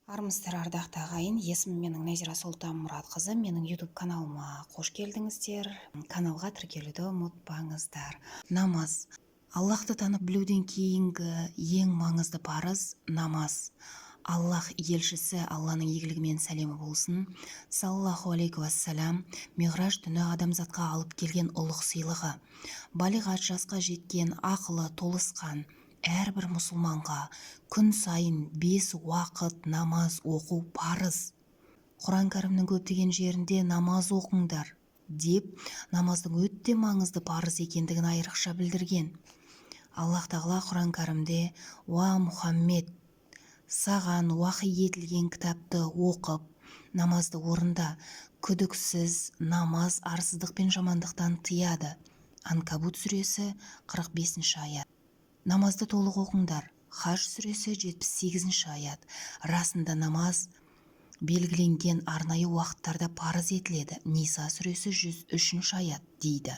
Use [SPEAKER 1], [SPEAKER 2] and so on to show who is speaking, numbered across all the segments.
[SPEAKER 1] Армысыздар, ардақты ағайын! Есімім менің Нәзира Сұлтанмұратқызы. Менің YouTube каналыма қош келдіңіздер! Каналға тіркелуді ұмытпаңыздар. Намаз. Аллахты танып білуден кейінгі ең маңызды парыз – намаз. Аллах елшісі, Алланың игілігі мен сәлемі болсын, саллаллаху алейхи уассалам, Миғраж түні адамзатқа алып келген ұлық сыйлығы. Балиғат жасқа жеткен, ақылы толысқан әрбір мұсылманға күн сайын бес уақыт намаз оқу парыз. Құран кәрімнің көптеген жерінде «намаз оқыңдар» деп, намаздың өте маңызды парыз екендігін айрықша білдірген. Аллах тағала Құран кәрімде: «Уа Мұхаммед, саған уахи етілген кітапты оқып, намазды орында. Күдіксіз, намаз арсыздық пен жамандықтан тыяды». Анкабут сүресі, 45 аят. «Намазды толық оқыңдар». Хаж сүресі, 78 аят. Расында, намаз белгіленген арнайы уақыттарда парыз етіледі. Ниса сүресі, 103 аят дейді.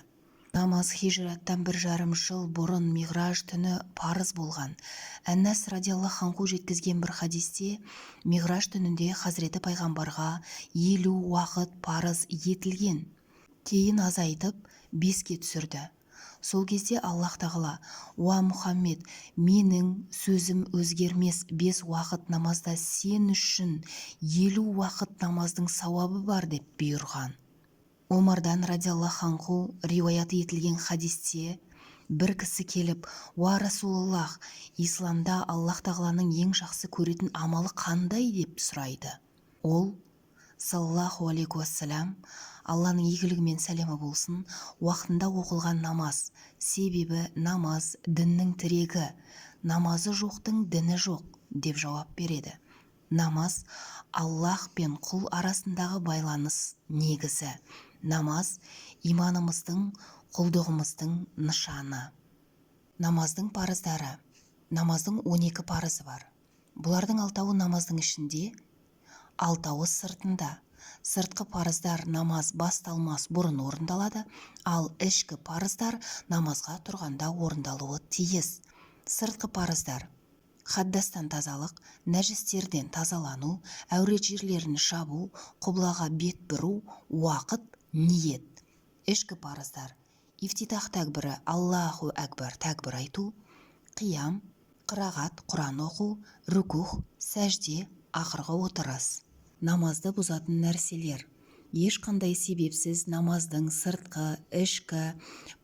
[SPEAKER 1] Намаз хижраттан 1,5 жыл бұрын, Миғраж түні парыз болған. Әнәс радиаллаху анху жеткізген бір хадисте миғраж түнінде хазіреті пайғамбарға 50 уақыт парыз етілген, кейін азайтып, беске түсірді. Сол кезде Аллах тағала: «Уа Мұхаммед, менің сөзім өзгермес, бес уақыт намазда сен үшін 50 уақыт намаздың сауабы бар», – деп бұйырған. Омардан радиаллаху анху риуаят етілген хадисте бір кісі келіп: «Уа Расулаллах, исламда Аллах тағаланың ең жақсы көретін амалы қандай?» – деп сұрайды. Ол, саллаллаху алейхи уассалам, Алланың игілігі мен сәлемі болсын: «Уақытында оқылған намаз. Себебі намаз – діннің тірегі, намазы жоқтың діні жоқ», – деп жауап береді. Намаз – Аллах пен құл арасындағы байланыс негізі. Намаз – иманымыздың, құлдығымыздың нышаны. Намаздың парыздары. Намаздың 12 парызы бар. Бұлардың алтауы намаздың ішінде, алтауы сыртында. Сыртқы парыздар намаз басталмас бұрын орындалады, ал ішкі парыздар намазға тұрғанда орындалуы тиіс. Сыртқы парыздар: хаддастан тазалық, нәжістерден тазалану, әурет жерлерін жабу, құблаға бет бұру, уақыт, ниет. Ішкі парыздар: ифтитах тәкбірі, Аллаху әкбар тәкбір айту, қиям, қырағат, Құран оқу, рүкух, сәжде, ақырғы отырыс. Намазды бұзатын нәрселер. Ешқандай себепсіз намаздың сыртқы, ішкі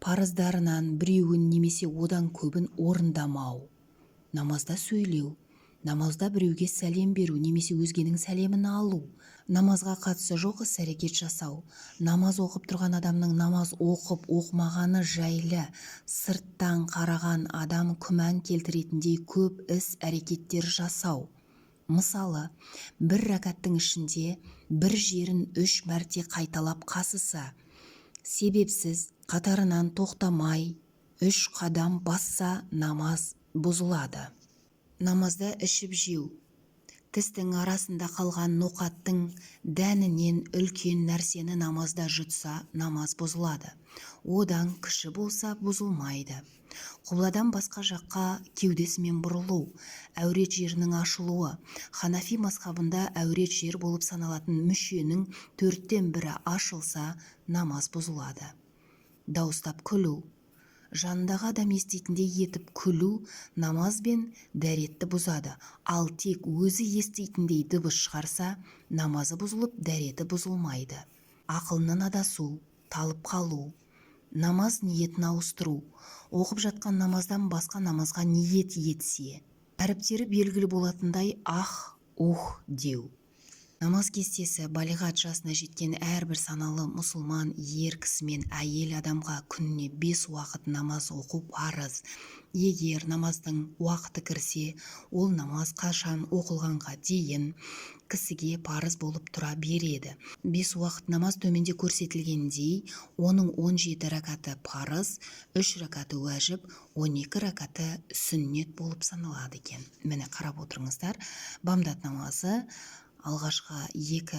[SPEAKER 1] парыздарынан біреуін немесе одан көбін орындамау, намазда сөйлеу, намазда біреуге сәлем беру немесе өзгенің сәлемін алу, намазға қатысы жоқ іс-әрекет жасау, намаз оқып тұрған адамның намаз оқып оқымағаны жайлы сырттан қараған адам күмән келтіретіндей көп іс-әрекеттер жасау. Мысалы, бір рәкаттың ішінде бір жерін үш мәрте қайталап қасыса, себепсіз қатарынан тоқтамай үш қадам басса, намаз бұзылады. Намазда ішіп-жеу. Тістің арасында қалған ноқаттың дәнінен үлкен нәрсені намазда жұтса, намаз бұзылады, одан кіші болса, бұзылмайды. Құбладан басқа жаққа кеудесімен бұрылу. Әурет жерінің ашылуы. Ханафи мазхабында әурет жер болып саналатын мүшенің төрттен бірі ашылса, намаз бұзылады. Дауыстап күлу. Жанындағы адам еститіндей етіп күлу намаз бен дәретті бұзады, ал тек өзі еститіндей дыбыс шығарса, намазы бұзылып, дәреті бұзылмайды. Ақылынан адасу, талып қалу. Намаз ниетін ауыстыру. Оқып жатқан намаздан басқа намазға ниет етсе, әріптері белгілі болатындай ах, ух деу. Намаз кестесі. Балиғат жасына жеткен әрбір саналы мұсылман ер кісі мен әйел адамға күніне бес уақыт намаз оқу парыз. Егер намаздың уақыты кірсе, ол намаз қашан оқылғанға дейін кісіге парыз болып тұра береді. Бес уақыт намаз төменде көрсетілгендей: оның 17 рәкаты парыз, үш рәкаты уәжіп, 12 рәкаты сүннет болып саналады екен. Міне, қарап отырыңыздар: бамдат намазы алғашқы екі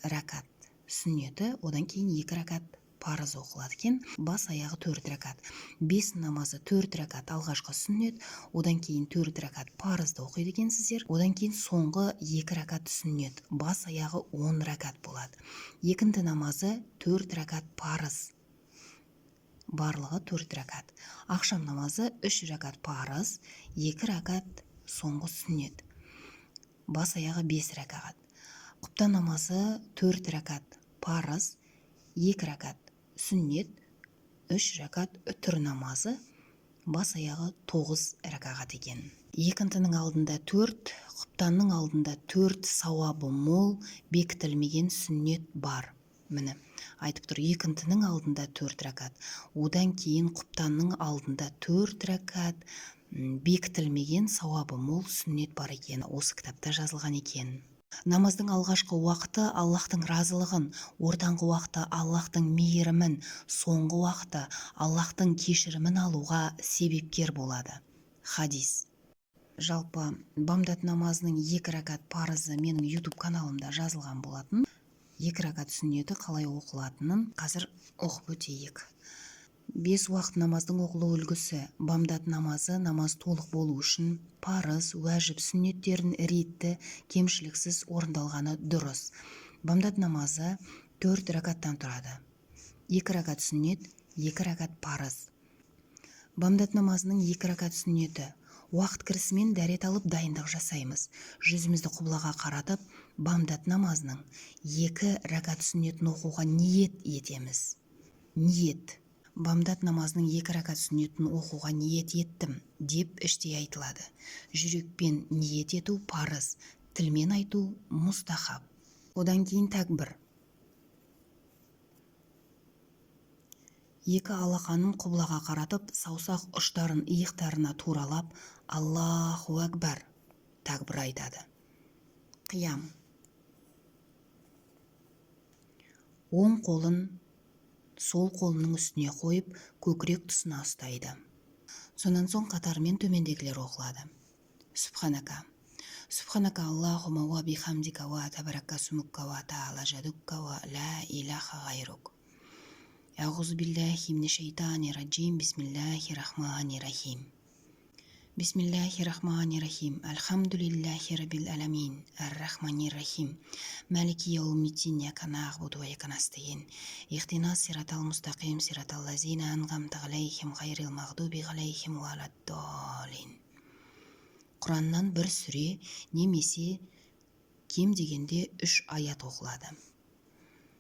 [SPEAKER 1] рәкат сүннеті, одан кейін екі рәкат Парыз оқылады екен. Бас аяғы төрт рәкат. Бес намазы төрт рәкат алғашқы сүннет, одан кейін төрт рәкат парызды оқиды екенсіздер, одан кейін соңғы екі рәкат сүннет, бас аяғы 10 рәкат болады. Екінті намазы төрт рәкат парыз, барлығы төрт рәкат. Ақшам намазы үш рәкат парыз, екі рәкат соңғы сүннет, бас аяғы бес рәкағат. Құптан намазы төрт рәкат парыз, екі рәкат сүннет, үш рәкат үтір намазы, бас аяғы тоғыз рәкағат екен. Екінтінің алдында төрт, құптанның алдында төрт сауабы мол бекітілмеген сүннет бар. Міне, айтып тұр: екінтінің алдында төрт рәкат, одан кейін құптанның алдында төрт рәкат бекітілмеген сауабы мол сүннет бар екен. Осы кітапта жазылған екен. Намаздың алғашқы уақыты Аллахтың разылығын, ортаңғы уақыты Аллахтың мейірімін, соңғы уақыты Аллахтың кешірімін алуға себепкер болады. Хадис. Жалпы, бамдат намазының екі рәкат парызы менің YouTube каналымда жазылған болатын. Екі рәкат сүннеті қалай оқылатынын қазір оқып өтейік. Бес уақыт намаздың оқылу үлгісі. Бамдат намазы. Намаз толық болу үшін парыз, уәжіп, сүннеттерін ретті, кемшіліксіз орындалғаны дұрыс. Бамдат намазы төрт рәкаттан тұрады: екі рәкат сүннет, екі рәкат парыз. Бамдат намазының екі рәкат сүннеті. Уақыт кірісімен дәрет алып, дайындық жасаймыз. Жүзімізді құблаға қаратып, бамдат намазының екі рәкат сүннетін оқуға ниет етеміз. Ниет. «Бамдат намазының екі рәкат сүннетін оқуға ниет еттім» деп іштей айтылады. Жүрекпен ниет ету парыз, тілмен айту мұстахаб. Одан кейін тәкбір. Екі алақанын құблаға қаратып, саусақ ұштарын иықтарына туралап, «Аллаху әкбар» тәкбір айтады. Қиям. Оң қолын сол қолының үстіне қойып, көкірек тұсына ұстайды. Сонан соң қатарымен төмендегілер оқылады. Сүбханака. Сүбханака Аллахума уа бихамдика уа табаракка сумукка уа таала жадукка уа ла илаха ғайрук. Әғузу биллахи минашайтани раджим. Бисмиллахи рахмани рахим. Бисмиллахи рахмани рахим. Альхамдулиллахи раббил аламин. Ар-рахмани рахим. Малики яумиддин. Ияка нағбуду ва ияка настаин. Ихдина сиратал мустақим. Сиратал лазина анғамта алейхим ғайрил мағдуби алейхим уаладдолин. Құраннан бір сүре немесе кем дегенде үш аят оқылады.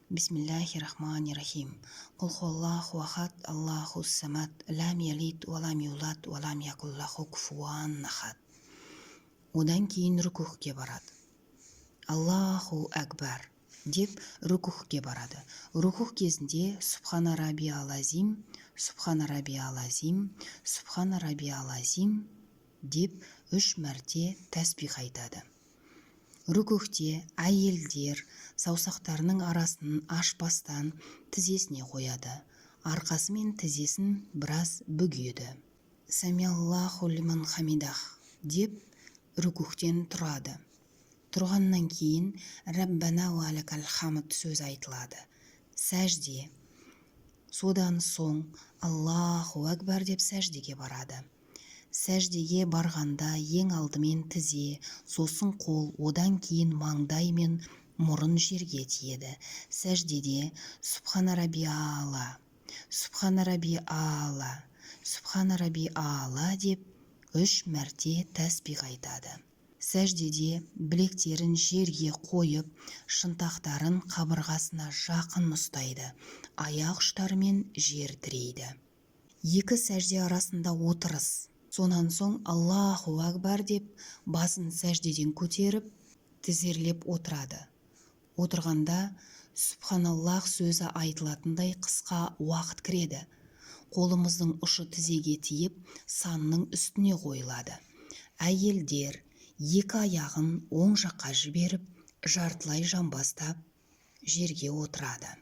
[SPEAKER 1] Бисмиллахи рахмани рахим. Құл хуаллаху ахад, Аллаху самад, лам ялид, уа лам юлад, уа лам якул лаху куфуан ахад. Одан кейін рукухке барады. «Аллаху әкбар» деп рукухке барады. Рукух кезінде «Субхана рабиал азим, Субхана рабиал азим, Субхана рабиал азим» деп үш мәрте тәсбих айтады. Рукухте әйелдер саусақтарының арасын ашпастан тізесіне қояды, арқасы мен тізесін біраз бүгеді. «Самиаллаху лиман хамидах» деп рукухтен тұрады. Тұрғаннан кейін «Раббана уа лакал хамд» сөзі айтылады. Сәжде. Содан соң «Аллаху әкбар» деп сәждеге барады. Сәждеге барғанда ең алдымен тізе, сосын қол, одан кейін маңдай мен мұрын жерге тиеді. Сәждеде «Субхана рабби аала, Субхана рабби аала, Субхана рабби аала» деп үш мәрте тәсбих айтады. Сәждеде білектерін жерге қойып, шынтақтарын қабырғасына жақын ұстайды, аяқ ұштарымен жер тірейді. Екі сәжде арасында отырыс. Сонан соң «Аллаху әкбар» деп басын сәждеден көтеріп, тізерлеп отырады. Отырғанда «Сүбханаллах» сөзі айтылатындай қысқа уақыт кіреді. Қолымыздың ұшы тізеге тиіп, санның үстіне қойылады. Әйелдер екі аяғын оң жаққа жіберіп, жартылай жамбастап жерге отырады.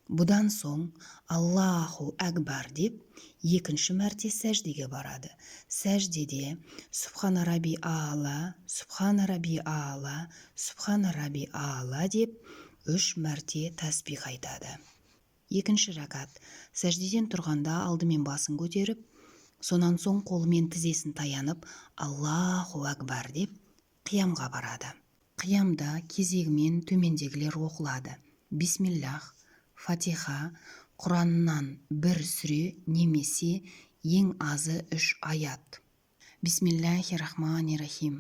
[SPEAKER 1] Бұдан соң «Аллаху әкбар» деп екінші мәрте сәждеге барады. Сәждеде «Субхана рабби аала, Субхана рабби аала, Субхана рабби аала» деп үш мәрте тәсбих айтады. Екінші рәкат. Сәждеден тұрғанда алдымен басын көтеріп, сонан соң қолымен тізесін таянып, Аллаху әкбар деп қиямға барады. Қиямда кезегімен төмендегілер оқылады: бисмиллах, фатиха, Құраннан бір сүре немесе ең азы үш аят. Бисмиллахи рахмани рахим.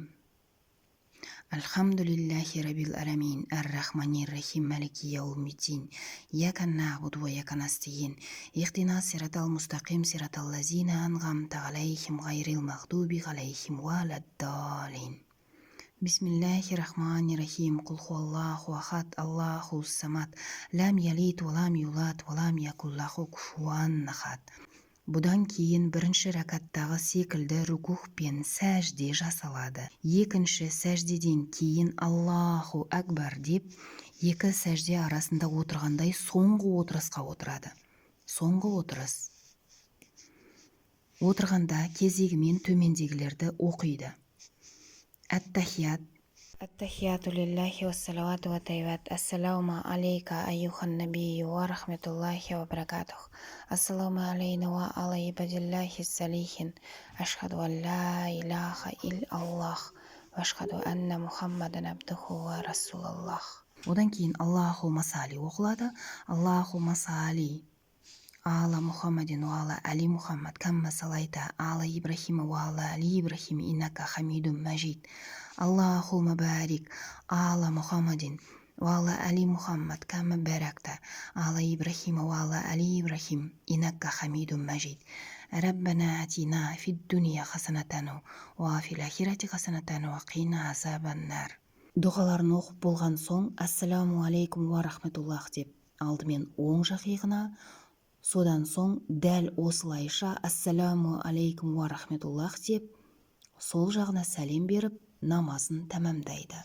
[SPEAKER 1] Альхамдулиллахи раббил аламин, ар-рахманир рахим, малики яумиддин. Ияка нағбуду ва ияка настаин. Ихдина сиратал мустақим, сиратал лазина анғамта алейхим, ғайрил мағдуби алейхим уаладдалин. Бисмиллахи рахмани рахим. Кул хуаллаху ахад, Аллаху самад, лам ялид ва лам юлад ва лам якул лаху куфуан ахад. Бұдан кейін бірінші рәкаттағы секілді рукух пен сәжде жасалады. Екінші сәждеден кейін Аллаху әкбар деп, екі сәжде арасында отырғандай соңғы отырысқа отырады. Соңғы отырыс. Отырғанда кезегімен төмендегілерді оқиды: Әттахият. Аттахияту лиллахи вассалавату ва тайбат. Ассалауму алейка аюхан набийю ва рахматуллахи ва баракатух. Ассалауму алейна ва ала ибадиллахи салихин. Ашхаду ан ла илаха иллаллах ва ашхаду анна Мухаммадан абдуху ва расулаллах. Одан кейін Аллахумма салли оқылады. Аллахумма салли ала Мухаммадин ва ала али Мухаммад, камма салайта ала Ибрахима ва ала али Ибрахим, иннака хамидун мажид. Аллахумма барик ала Мухаммадин ва ала али Мухаммад, кама баракта ала Ибрахима ва ала али Ибрахим, иннака хамидун мажид. ربنا آتنا في الدنيا حسنة وفي الآخرة حسنة وقنا عذاب النار. Дұғаларын оқып болған соң, ассаламу алейкум уа рахметуллах деп, алдымен оң жақ иығына, содан соң дәл осылайша ассаламу алейкум уа рахметуллах деп, сол жағына сәлем беріп, намазын тәмамдайды.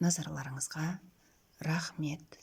[SPEAKER 1] Назарларыңызға рахмет.